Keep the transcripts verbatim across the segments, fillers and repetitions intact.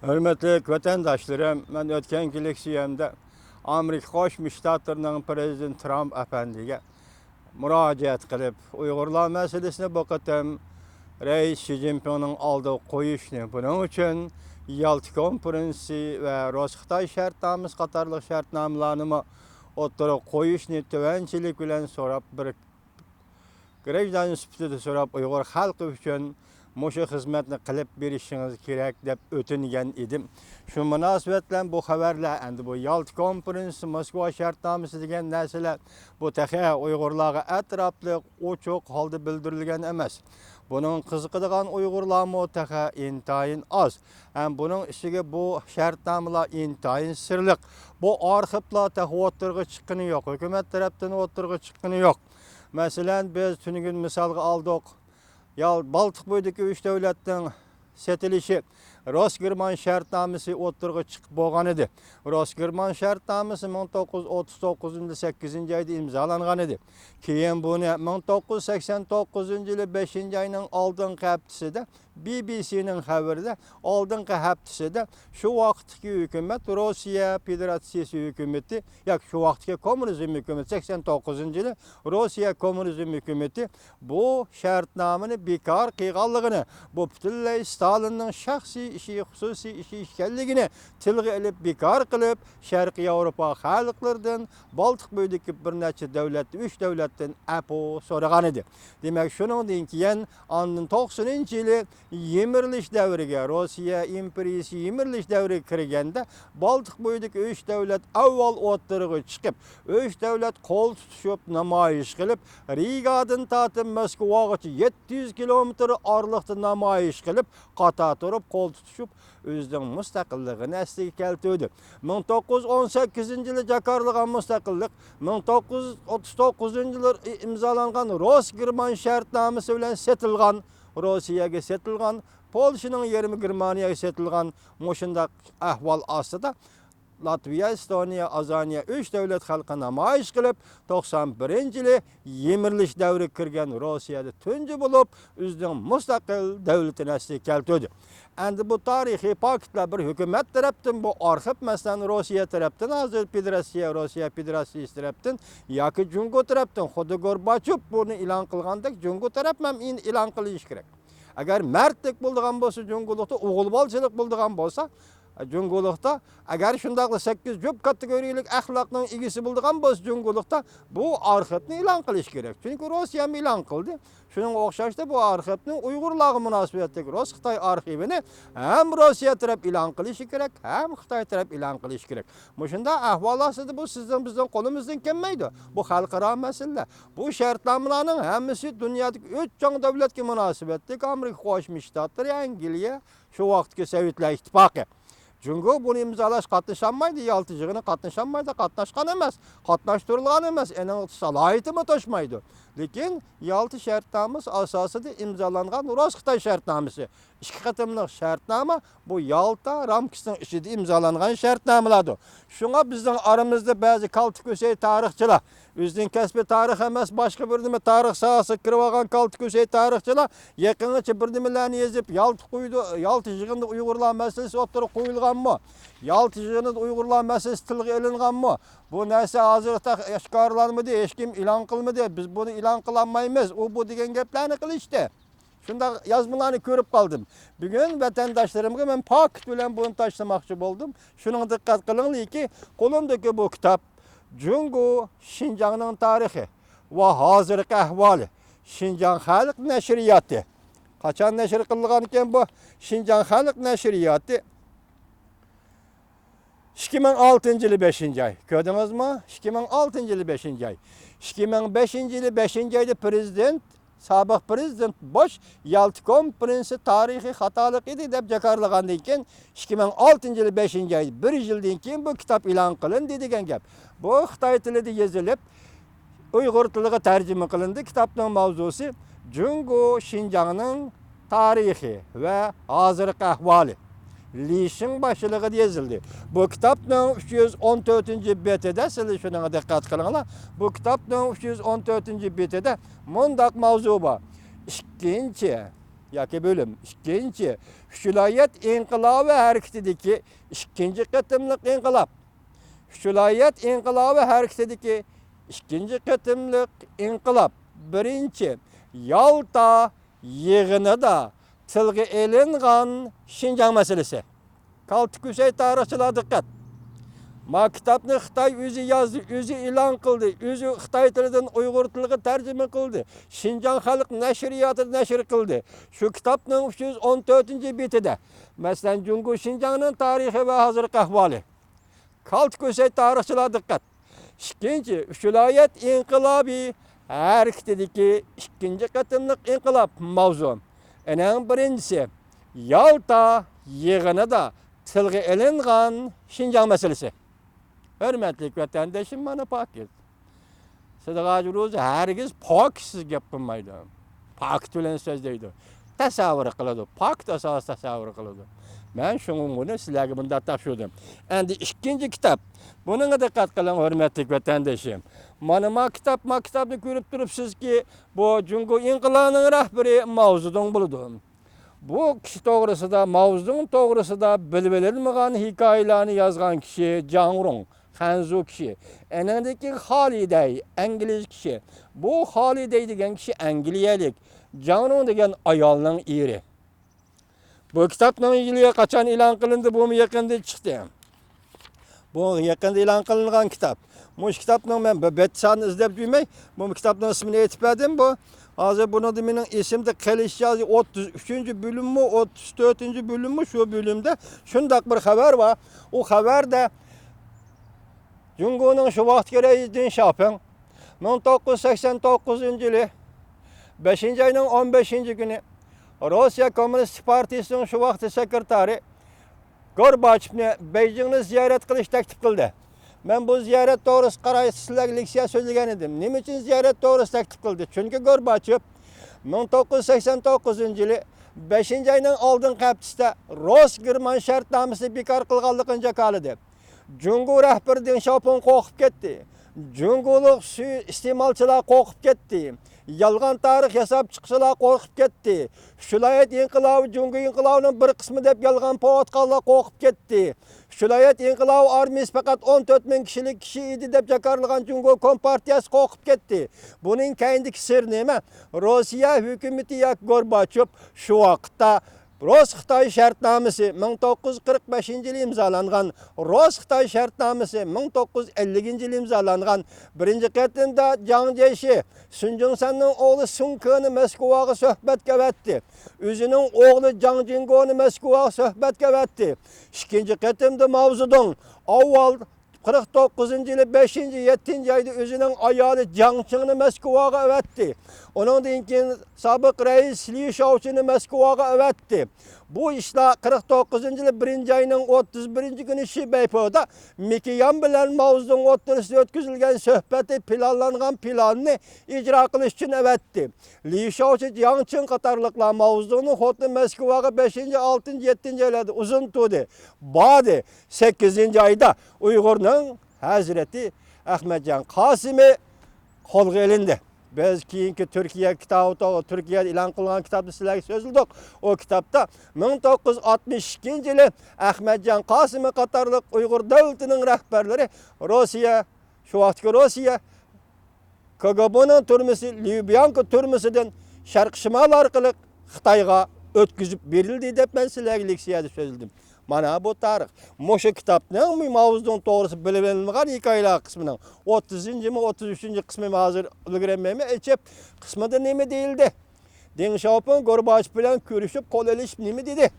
ھۆرمەتلىك ۋەتەنداشلىرىم، مەن ئۆتكەن كۈنلۈك سىيەمدە ئامېرىكا قوشما شتاتلىرىنىڭ پىرېزىدېنت ترامپ ئەپەندىگە مۇراجىئەت قىلىپ، ئۇيغۇرلار مەسىلىسىنى بۇ قېتىم رەئىس شى جىنپىڭنىڭ ئالدىغا قويۇشنى، بۇنىڭ ئۈچۈن يالتا كونفېرېنسى ۋە رۇس-خىتاي شەرتنامىسى قاتارلىق شەرتنامىلارنىمۇ ئوتتۇرىغا قويۇشنى تۆۋەنچىلىك بىلەن سوراپ، بىر گراژدان سۈپىتىدە سوراپ، ئۇيغۇر خەلقى ئۈچۈن مۇشۇ خىزمەتنى قىلىپ بېرىشىڭىز كېرەك دەپ ئۆتۈنگەن ئىدىم. شۇ مۇناسىۋەت بىلەن بۇ خەۋەرلەر، ئەمدى بۇ يالتا كونفېرېنسى، موسكۋا شەرتنامىسى دېگەن نەرسىلەر، بۇ تېخى ئۇيغۇرلارغا ئەتراپلىق، ئوچۇق ھالدا بىلدۈرۈلگەن ئەمەس. بۇنىڭ قىزىقىدىغان ئۇيغۇرلارمۇ تېخى ئىنتايىن ئاز. ھەم بۇنىڭ ئۈستىگە بۇ شەرتنامىلار ئىنتايىن سىرلىق. بۇ ئارخىپلار تېخى ئوتتۇرىغا چىققىنى يوق، ھۆكۈمەت تەرەپتىن ئوتتۇرىغا چىققىنى يوق. مەسىلەن، بىز تۈنۈگۈن مىسالغا ئالدۇق. يا بالتىق بويىدىكى ئۈچ دۆلەتنىڭ سېتىلىشى، روس-گېرمان شەرتنامىسى ئوتتۇرىغا چىقىپ بولغان ئىدى. روس-گېرمان شەرتنامىسى مىڭ توققۇز يۈز ئوتتۇز توققۇزىنچى يىلى سەككىزىنچى ئايدا ئىمزالانغان ئىدى. كېيىن بۇنى مىڭ توققۇز يۈز سەكسەن توققۇزىنچى يىلى بەشىنچى ئاينىڭ ئالدىنقى ھەپتىسىدە، بى بى سىنىڭ خەۋىرىدە، ئالدىنقى ھەپتىسىدە شۇ ۋاقىتتىكى ھۆكۈمەت، روسىيە فېدېراتسىيىسى ھۆكۈمىتى ياكى شۇ ۋاقىتتىكى كوممۇنىزم ھۆكۈمىتى، سەكسەن توققۇزىنچى يىلى روسىيە كوممۇنىزم ھۆكۈمىتى بۇ شەرتنامىنى بىكار قىلغانلىقىنى، بۇ پۈتۈنلەي ستالىننىڭ شەخسىي ئىشى، خۇسۇسىي ئىشى ئىكەنلىكىنى تىلغا ئېلىپ، بىكار قىلىپ، شەرقىي ياۋروپا خەلقلىرىدىن، بالتىق بويىدىكى بىر نەچچە دۆلەت، ئۈچ دۆلەتتىن ئەپۇ سورىغان ئىدى. دېمەك، شۇنىڭدىن كېيىن ئاندىن توقسىنىنچى يىلى يىمىرىلىش دەۋرىگە، روسىيە ئىمپېرىيىسى يىمىرىلىش دەۋرىگە كىرگەندە، بالتىق بويىدىكى ئۈچ دۆلەت ئاۋۋال ئوتتۇرىغا چىقىپ، ئۈچ دۆلەت قول تۇتۇشۇپ نامايىش قىلىپ، رىگادىن تارتىپ موسكۋاغىچە يەتتە يۈز كىلومېتىر ئارىلىقتا نامايىش قىلىپ، قاتار تۇرۇپ قول تۇتۇشۇپ، ئۆزىنىڭ مۇستەقىللىقىنى ئەسلىگە كەلتۈردى. مىڭ توققۇز يۈز ئون سەككىزىنچى يىلى جاكارلىغان مۇستەقىللىق، مىڭ توققۇز يۈز ئوتتۇز توققۇزىنچى يىلى ئىمزالانغان روس-گېرمان شەرتنامىسى بىلەن سېتىلغان، روسىيەگە سېتىلغان، پولشىنىڭ يېرىمى گېرمانىيەگە سېتىلغان مۇشۇنداق ئەھۋال ئاستىدا، لاتۋىيە، ئېستونىيە، ئازانىيە ئۈچ دۆلەت خەلقى نامايىش قىلىپ، توقسان بىرىنچى يىلى يىمىرىلىش دەۋرىگە كىرگەن روسىيەدە تۇنجى بولۇپ ئۆزىنىڭ مۇستەقىل دۆلىتىنى ئەسلىگە كەلتۈردى. ئەمدى بۇ تارىخىي پاكىتلار بىر ھۆكۈمەت تەرەپتىن، بۇ ئارخىپ، مەسىلەن، روسىيە تەرەپتىن، ھازىر فېدېراتسىيە، روسىيە فېدېراتسىيىسى تەرەپتىن ياكى جۇڭگو تەرەپتىن، خۇددى گورباچوف بۇنى ئېلان قىلغاندەك جۇڭگو تەرەپ ھەم ئېلان قىلىشى كېرەك. ئەگەر مەردلىك بولىدىغان بولسا جۇڭگولۇقتا، ئوغۇلبالىچىلىق بولىدىغان بولسا جۇڭگولۇقتا، ئەگەر شۇنداقلا سەككىز جۈپ كاتېگورىيىلىك ئەخلاقنىڭ ئىگىسى بولىدىغان بولسا جۇڭگولۇقتا، بۇ ئارخىپنى ئېلان قىلىش كېرەك. چۈنكى روسىيەمۇ ئېلان قىلدى. شۇنىڭغا ئوخشاشلا بۇ ئارخىپنى، ئۇيغۇرلارغا مۇناسىۋەتلىك رۇس-خىتاي ئارخىۋىنى ھەم روسىيە تەرەپ ئېلان قىلىشى كېرەك، ھەم خىتاي تەرەپ ئېلان قىلىشى كېرەك. مۇشۇنداق ئەھۋال ئاستىدا بۇ سىزنىڭ، بىزنىڭ قولىمىزدىن كەلمەيدۇ. بۇ خەلقئارا مەسىلىلەر. بۇ شەرتنامىلەرنىڭ ھەممىسى دۇنيادىكى ئۈچ چوڭ دۆلەتكە مۇناسىۋەتلىك، ئامېرىكا قوشما شتاتلىرى، ئەنگلىيە، شۇ ۋاقىتتىكى سوۋېتلار ئىتتىپاقى. جۇڭگو بۇنى ئىمزالاش قاتنىشالمايدۇ، يالتا يىغىنى قاتنىشالمايدۇ، قاتناشقان ئەمەس، قاتناشتۇرۇلغان ئەمەس، ئېنىڭ سالاھىيىتىمۇ توشمايدۇ. لېكىن يالتا شەرتنامىسى ئاساسىدا ئىمزالانغان رۇس-خىتاي شەرتنامىسى، ئىككى قېتىملىق شەرتنامە بۇ يالتا رامكىسىنىڭ ئىچىدە ئىمزالانغان شەرتنامىلاردۇر. شۇڭا بىزنىڭ ئارىمىزدا بەزى كالتە كۆسەي تارىخچىلار، ئۆزىنىڭ كەسپى تارىخ ئەمەس، باشقا بىر نېمە تارىخ ساھەسىگە كىرىۋالغان كالتە كۆسەي تارىخچىلار يېقىنغىچە بىر نېمىلەرنى يېزىپ، يالتا قويدى، يالتا يىغىنىدا ئۇيغۇرلار مەسىلىسى ئوتتۇرىغا قويۇلغانمۇ؟ يالتا يىغىنىدا ئۇيغۇرلار مەسىلىسى تىلغا ئېلىنغانمۇ؟ بۇ نەرسە ھازىرغىچە ئاشكارىلانمىدى، ھېچكىم ئېلان قىلمىدى، بىز بۇنى ئېلان قىلالمايمىز، ئۇ بۇ دېگەن گەپلەرنى قىلىشتى. شۇنداق يازمىلارنى كۆرۈپ قالدىم. بۈگۈن ۋەتەنداشلىرىمغا مەن پاكىت بىلەن بۇنى تاشلىماقچى بولدۇم. شۇنىڭغا دىققەت قىلىڭلاركى، قولۇمدىكى بۇ كىتاب جۇڭگو شىنجاڭنىڭ تارىخى ۋە ھازىرقى ئەھۋالى، شىنجاڭ خەلق نەشرىياتى. قاچان نەشر قىلىنغان ئىكەن بۇ؟ شىنجاڭ خەلق نەشرىياتى. ئىككى مىڭ ئالتىنچى يىلى بەشىنچى ئاي. كۆردىڭىزمۇ؟ ئىككى مىڭ ئالتىنچى يىلى بەشىنچى ئاي. ئىككى مىڭ بەشىنچى يىلى بەشىنچى ئايدا پىرېزىدېنت، سابىق پىرېزىدېنت بوش يالتا كونفېرېنسى تارىخىي خاتالىق ئىدى دەپ جاكارلىغاندىن كېيىن، ئىككى مىڭ ئالتىنچى يىلى بەشىنچى ئاي، بىر يىلدىن كېيىن بۇ كىتاب ئېلان قىلىندى دېگەن گەپ. بۇ خىتاي تىلىدا يېزىلىپ، ئۇيغۇر تىلىغا تەرجىمە قىلىندى. كىتابنىڭ ماۋزۇسى جۇڭگو شىنجاڭنىڭ تارىخى ۋە ھازىرقى ئەھۋالى. لى شىڭ باشچىلىقىدا يېزىلدى. بۇ كىتابنىڭ ئۈچ يۈز ئون تۆتىنچى بېتىدە، سىلەر شۇنىڭغا دىققەت قىلىڭلار، بۇ كىتابنىڭ ئۈچ يۈز ئون تۆتىنچى بېتىدە مۇنداق ماۋزۇ بار. ئىككىنچى، ياكى بۆلۈم. ئىككىنچى، ئۈچ ۋىلايەت ئىنقىلابى ھەرىكىتىدىكى ئىككىنچى قېتىملىق ئىنقىلاب. ئۈچ ۋىلايەت ئىنقىلابى ھەرىكىتىدىكى ئىككىنچى قېتىملىق ئىنقىلاب. بىرىنچى، يالتا يىغىنىدا تىلغا ئېلىنغان شىنجاڭ مەسىلىسى. كالتە كۈسەي تارىخچىلار دىققەت! ما كىتابنى خىتاي ئۆزى يازدى، ئۆزى ئېلان قىلدى، ئۆزى خىتاي تىلىدىن ئۇيغۇر تىلىغا تەرجىمە قىلدى. شىنجاڭ خەلق نەشرىياتىدا نەشر قىلدى. شۇ كىتابنىڭ ئۈچ يۈز ئون تۆتىنچى بېتىدە، مەسىلەن، جۇڭگو شىنجاڭنىڭ تارىخى ۋە ھازىرقى ئەھۋالى. كالتە كۈسەي تارىخچىلار دىققەت! ئىككىنچى، ئۈچ ۋىلايەت ئىنقىلابى ھەرىكىتىدىكى ئىككىنچى قېتىملىق ئىنقىلاب ماۋزۇ. ئەنەڭ بىرىنچىسى، يالتا يىغىنىدا تىلغا ئېلىنغان شىنجاڭ مەسىلىسى. ھۆرمەتلىك ۋەتەندىشىم، مانا پاكىت. سىدىق ھاجى روزى ھەرگىز پاكىتسىز گەپ قىلمايدۇ. پاكىت بىلەن سۆزلەيدۇ. تەسەۋۋۇر قىلىدۇ. پاكىت ئاساسىدا تەسەۋۋۇر قىلىدۇ. مەن شۇڭا بۇنى سىلەرگە مۇنداق تاپشۇردۇم. ئەمدى ئىككىنچى كىتاب. بۇنىڭغا دىققەت قىلىڭ، ھۆرمەتلىك ۋەتەندىشىم. مانا ما كىتاب، ما كىتابنى كۆرۈپ تۇرۇپسىزكى، بۇ جۇڭگو ئىنقىلابىنىڭ رەھبىرى ماۋزېدۇڭ بولىدۇ. بۇ كىشى توغرىسىدا، ماۋزېدۇڭ توغرىسىدا بىلىۋېلىنمىغان ھېكايىلەرنى يازغان كىشى جاڭ رۇڭ، خەنزۇ كىشى. ئەنىڭدىكى خالىدەي، ئىنگلىز كىشى. بۇ خالىدەي دېگەن كىشى ئەنگلىيەلىك، جاڭ رۇڭ دېگەن ئايالنىڭ ئېرى. بۇ كىتابنىڭ يىلى قاچان ئېلان قىلىندى؟ بۇمۇ يېقىندا چىقتى. بۇ يېقىندا ئېلان قىلىنغان كىتاب. مۇشۇ كىتابنىڭ مەن بىر بەت سانىنى ئىزدەپ يۈرمەي، بۇ كىتابنىڭ ئىسمىنى ئېيتىپ بەردىم. بۇ ھازىر بۇنىڭدا مېنىڭ ئېسىمدە قېلىشىچە ئوتتۇز ئۈچىنچى بۆلۈممۇ، ئوتتۇز تۆتىنچى بۆلۈممۇ، شۇ بۆلۈمدە شۇنداق بىر خەۋەر بار. ئۇ خەۋەردە جۇڭگونىڭ شۇ ۋاقىتتىكى رەئىسى دېڭ شياۋپىڭ مىڭ توققۇز يۈز سەكسەن توققۇزىنچى يىلى بەشىنچى ئاينىڭ ئون بەشىنچى كۈنى روسىيە كوممۇنىست پارتىيىسىنىڭ شۇ ۋاقىتتا سېكرېتارى گورباچېۋنى بېيجىڭنى زىيارەت قىلىش تەكلىپ قىلدى. مەن بۇ زىيارەت توغرىسىدا قارايسىز سىلەرگە لېكسىيە سۆزلىگەن ئىدىم. نېمە ئۈچۈن زىيارەت توغرىسىدا تەكلىپ قىلدى؟ چۈنكى گورباچېۋ مىڭ توققۇز يۈز سەكسەن توققۇزىنچى يىلى بەشىنچى ئاينىڭ ئالدىنقى ھەپتىسىدە روس گېرمان شەرتنامىسىنى بىكار قىلغانلىقىنى جاكارلىدى. جۇڭگو رەھبىرى دېڭ شياۋپىڭ قورقۇپ كەتتى. جۇڭگولۇق سۇ ئىستېمالچىلار قورقۇپ كەتتى. يالغان تارىخ ياساپ چىققۇچىلار قورقۇپ كەتتى. ئۈچ ۋىلايەت ئىنقىلابى جۇڭگو ئىنقىلابىنىڭ بىر قىسمى دەپ يالغان پوۋاتقانلار قورقۇپ كەتتى. ئۈچ ۋىلايەت ئىنقىلابى ئارمىيىسى پەقەت ئون تۆت مىڭ كىشىلىك كىشى ئىدى دەپ جاكارلىغان جۇڭگو كومپارتىيەسى قورقۇپ كەتتى. بۇنىڭ كەينىدىكى سىر نېمە؟ روسىيە ھۆكۈمىتى ياكى گورباچېۋ شۇ ۋاقىتتا رۇس-خىتاي شەرتنامىسى، مىڭ توققۇز يۈز قىرىق بەشىنچى يىلى ئىمزالانغان رۇس-خىتاي شەرتنامىسى، مىڭ توققۇز يۈز ئەللىكىنچى يىلى ئىمزالانغان. بىرىنچى قېتىمدا جاڭ جيېشى سۇن جۇڭسەننىڭ ئوغلى سۇن كېنى مەسكۇۋاغا سۆھبەتكە ئەۋەتتى. ئۆزىنىڭ ئوغلى جاڭ جىڭگونى مەسكۇۋاغا سۆھبەتكە ئەۋەتتى. ئىككىنچى قېتىمدا ماۋزېدۇڭ ئاۋۋال قىرىق توققۇزىنچى يىلى بەشىنچى، يەتتىنچى ئايدا ئۆزىنىڭ ئايالى جياڭ چىڭنى مەسكۇۋاغا ئەۋەتتى. ئۇنىڭدىن كېيىن سابىق رەئىس لى شياۋچىنى مەسكۇۋاغا ئەۋەتتى. بۇ ئىشلار قىرىق توققۇزىنچى يىلى بىرىنچى ئاينىڭ ئوتتۇز بىرىنچى كۈنى شى بەيپودا مىكيان بىلەن ماۋزېدۇڭ ئوتتۇرىسىدا ئۆتكۈزۈلگەن سۆھبەتتە پىلانلانغان پىلاننى ئىجرا قىلىش ئۈچۈن ئەۋەتتى. لى شياۋچى، جياڭ چىڭ قاتارلىقلار ماۋزېدۇڭنىڭ خوتۇنى مەسكۇۋاغا بەشىنچى، ئالتىنچى، يەتتىنچى ئايلاردا ئۇزۇن تۇردى. باردى. سەككىزىنچى ئايدا ئۇيغۇرنىڭ ھەزرىتى ئەخمەتجان قاسىمى قولغا ئېلىندى. بىز كېيىنكى تۈركىيە كىتابى توغرا، تۈركىيەدە ئېلان قىلغان كىتابتا سىلەرگە سۆزلىدۇق. ئۇ كىتابتا مىڭ توققۇز يۈز ئاتمىش ئىككىنچى يىلى ئەخمەتجان قاسىمى قاتارلىق ئۇيغۇر دۆلىتىنىڭ رەھبەرلىرى روسىيە، شۇ ۋاقىتتىكى روسىيە، كاگېبېنىڭ تۈرمىسى، ليۇبيانكا تۈرمىسىدىن شەرقىي شىمال ئارقىلىق خىتايغا ئۆتكۈزۈپ بېرىلدى دەپ مەن سىلەرگە لېكسىيەدە سۆزلىدىم. مانا بۇ تارىخ. مۇشۇ كىتابنىڭ ماۋزېدۇڭ توغرىسىدا بىلىۋېلىنمىغان ھېكايىلەر قىسمىنىڭ ئوتتۇزىنچىمۇ، ئوتتۇز ئۈچىنچى قىسمى ھازىر ئۈلگۈرەلمەيمەن ئېچىپ، قىسمىدا نېمە دېيىلدى؟ دېڭ شياۋپىڭ گورباچېف بىلەن كۆرۈشۈپ قول ئېلىشىپ نېمە دېدى؟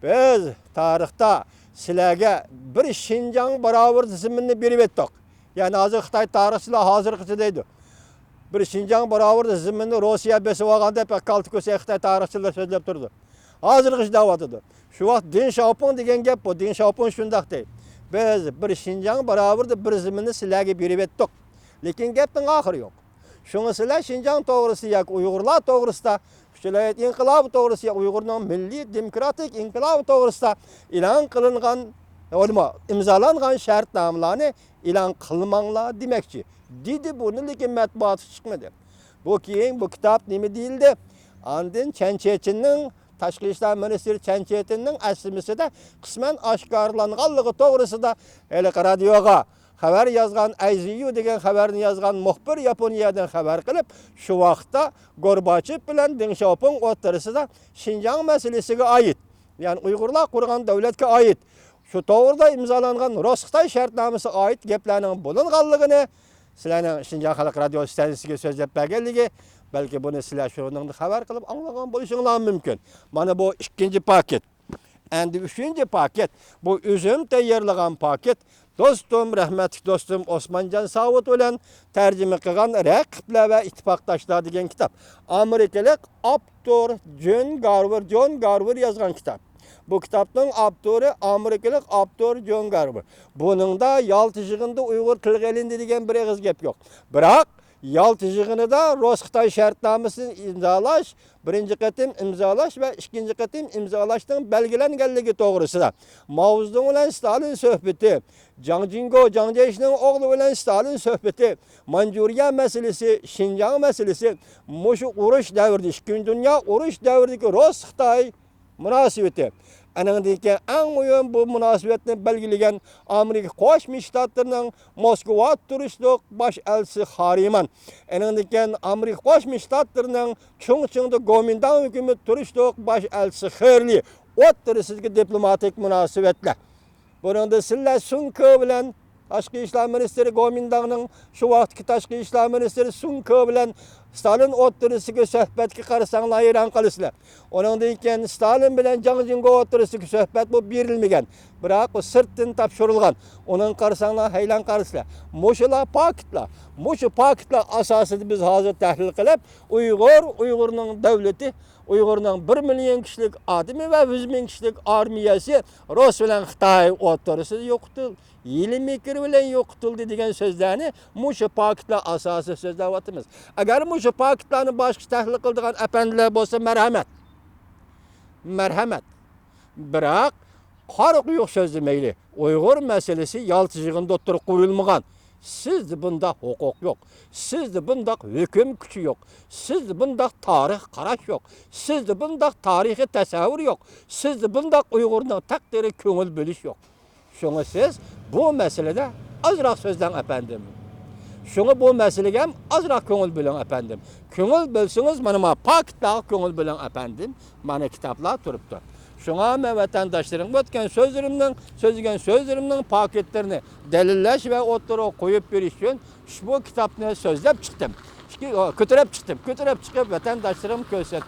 بىز تارىختا سىلەرگە بىر شىنجاڭ باراۋۇر زېمىننى بېرىۋەتتۇق. يەنى ھازىر خىتاي تارىخچىلار ھازىرغىچە دەيدۇ. بىر شىنجاڭ باراۋۇر زېمىننى روسىيە بېسىۋالغان دەپ كالتە كۆسەي خىتاي تارىخچىلىرى سۆزلەپ تۇرىدۇ. ھازىرغىچە دەۋاتىدۇ. شۇ ۋاقىت دېڭ شياۋپىڭ دېگەن گەپ بۇ. دېڭ شياۋپىڭ شۇنداق دەيدۇ. بىز بىر شىنجاڭ باراۋۇردا بىر زېمىننى سىلەرگە بېرىۋەتتۇق. لېكىن گەپنىڭ ئاخىرى يوق. شۇڭا سىلەر شىنجاڭ توغرىسىدا ياكى ئۇيغۇرلار توغرىسىدا، ئۈچ ۋىلايەت ئىنقىلابى توغرىسىدا ياكى ئۇيغۇرنىڭ مىللىي دېموكراتىك ئىنقىلابى توغرىسىدا ئېلان قىلىنغان، ئىمزالانغان شەرتنامىلەرنى ئېلان قىلماڭلار دېمەكچى دېدى بۇنى، لېكىن مەتبۇئاتقا چىقمىدى. بۇ كېيىن بۇ كىتاب نېمە دېيىلدى؟ ئاندىن چەن چېچىننىڭ، تاشقى ئىشلار مىنىستىرى چەن چېچىننىڭ ئەسلىمىسىدە قىسمەن ئاشكارىلانغانلىقى توغرىسىدا ھېلىقى رادىيوغا خەۋەر يازغان، ئەيزىيۇ دېگەن خەۋەرنى يازغان مۇخبىر ياپونىيەدىن خەۋەر قىلىپ، شۇ ۋاقىتتا گورباچېف بىلەن دېڭ شياۋپىڭ ئوتتۇرىسىدا شىنجاڭ مەسىلىسىگە ئائىت، يەنى ئۇيغۇرلار قۇرغان دۆلەتكە ئائىت، شۇ توغرىدا ئىمزالانغان رۇس-خىتاي شەرتنامىسىغا ئائىت گەپلەرنىڭ بولۇنغانلىقىنى سىلەرنىڭ شىنجاڭ خەلق رادىيو ستانسىسىگە سۆزلەپ بەرگەنلىكى، بەلكى بۇنى سىلەر شۇنىڭدىن خەۋەر قىلىپ ئاڭلىغان بولۇشۇڭلار مۇمكىن. مانا بۇ ئىككىنچى پاكىت. ئەمدى ئۈچىنچى پاكىت. بۇ ئۆزۈم تەييارلىغان پاكىت. دوستۇم، رەھمەتلىك دوستۇم ئوسمانجان ساۋۇت بىلەن تەرجىمە قىلغان رەقىبلەر ۋە ئىتتىپاقداشلار دېگەن كىتاب. ئامېرىكىلىق ئاپتور جون گارۋېر، جون گارۋېر يازغان كىتاب. بۇ كىتابنىڭ ئاپتورى ئامېرىكىلىق ئاپتور جون گارۋېر. بۇنىڭدا يالتا يىغىنىدا ئۇيغۇر تىلغا ئېلىندى دېگەن بىر ئېغىز گەپ يوق. بىراق، يالتا يىغىنىدا رۇس-خىتاي شەرتنامىسىنى ئىمزالاش، بىرىنچى قېتىم ئىمزالاش ۋە ئىككىنچى قېتىم ئىمزالاشنىڭ بەلگىلەنگەنلىكى توغرىسىدا، ماۋزېدۇڭ بىلەن ستالىن سۆھبىتى، جاڭ جىڭگو، جاڭ جيېشنىڭ ئوغلى بىلەن ستالىن سۆھبىتى، مانجۇرىيە مەسىلىسى، شىنجاڭ مەسىلىسى، مۇشۇ ئۇرۇش دەۋرىدە، ئىككىنچى دۇنيا ئۇرۇش دەۋرىدىكى رۇس-خىتاي مۇناسىۋىتى. ئەنىڭدىن كېيىن ئەڭ مۇھىم بۇ مۇناسىۋەتنى بەلگىلىگەن ئامېرىكا قوشما شتاتلىرىنىڭ موسكۋادا تۇرۇشلۇق باش ئەلچىسى خارىمان. ئەنىڭدىن كېيىن ئامېرىكا قوشما شتاتلىرىنىڭ چۇڭچىڭدا گومىنداڭ ھۆكۈمىتى تۇرۇشلۇق باش ئەلچىسى خېرلى ئوتتۇرىسىدىكى دىپلوماتىك مۇناسىۋەتلەر. بۇنىڭدا سىلەر سۇن كې بىلەن تاشقى ئىشلار مىنىستىرى گومىنداڭنىڭ شۇ ۋاقىتتىكى تاشقى ئىشلار مىنىستىرى سۇن كې بىلەن ستالىن ئوتتۇرىسىدىكى سۆھبەتكە قارىساڭلار ھەيران قالىسىلەر. ئۇنىڭدىن كېيىن ستالىن بىلەن جاڭ جىڭگو ئوتتۇرىسىدىكى سۆھبەت بۇ بېرىلمىگەن. بىراق ئۇ سىرتتىن تاپشۇرۇلغان. ئۇنىڭغا قارىساڭلار ھەيران قالىسىلەر. مۇشۇلار پاكىتلار. مۇشۇ پاكىتلار ئاساسىدا بىز ھازىر تەھلىل قىلىپ، ئۇيغۇر، ئۇيغۇرنىڭ دۆلىتى، ئۇيغۇرنىڭ بىر مىليون كىشىلىك ئادىمى ۋە يۈز مىڭ كىشىلىك ئارمىيەسى رۇس بىلەن خىتاي ئوتتۇرىسىدا يوقىتىلدى. ھىيلە-مىكىر بىلەن يوقىتىلدى دېگەن سۆزلەرنى مۇشۇ پاكىتلار ئاساسىدا سۆزلەۋاتىمىز. ئەگەر مۇشۇ پاكىتلارنى باشقىچە تەھلىل قىلىدىغان ئەپەندىلەر بولسا، مەرھەمەت. مەرھەمەت. بىراق، قارا قويۇق سۆزلىمەيلى. ئۇيغۇر مەسىلىسى يالتا يىغىندا ئوتتۇرىغا قويۇلمىغان. سىزدە بۇنداق ھوقۇق يوق. سىزدە بۇنداق ھۆكۈم كۈچى يوق. سىزدە بۇنداق تارىخ قاراش يوق. سىزدە بۇنداق تارىخىي تەسەۋۋۇر يوق. سىزدە بۇنداق ئۇيغۇرنىڭ تەقدىرىگە كۆڭۈل بۆلۈش يوق. شۇڭا سىز بۇ مەسىلىدە ئازراق سۆزلەڭ، ئەپەندىم. شۇڭا بۇ مەسىلىگە ھەم ئازراق كۆڭۈل بۆلۈڭ، ئەپەندىم. كۆڭۈل بۆلسىڭىز، مانا، ما پاكىتلارغا كۆڭۈل بۆلۈڭ، ئەپەندىم. مانا، كىتابلار تۇرۇپتۇ. شۇڭا مەن ۋەتەنداشلىرىمغا ئۆتكەن سۆزلىرىمنىڭ، سۆزلىگەن سۆزلىرىمنىڭ پاكىتلىرىنى دەلىللەش ۋە ئوتتۇرىغا قويۇپ بېرىش ئۈچۈن ئۇشبۇ كىتابنى سۆزلەپ چىقتىم. ئىككى، كۆتۈرۈپ چىقتىم. كۆتۈرۈپ چىقىپ، ۋەتەنداشلىرىمغا كۆرسەت-،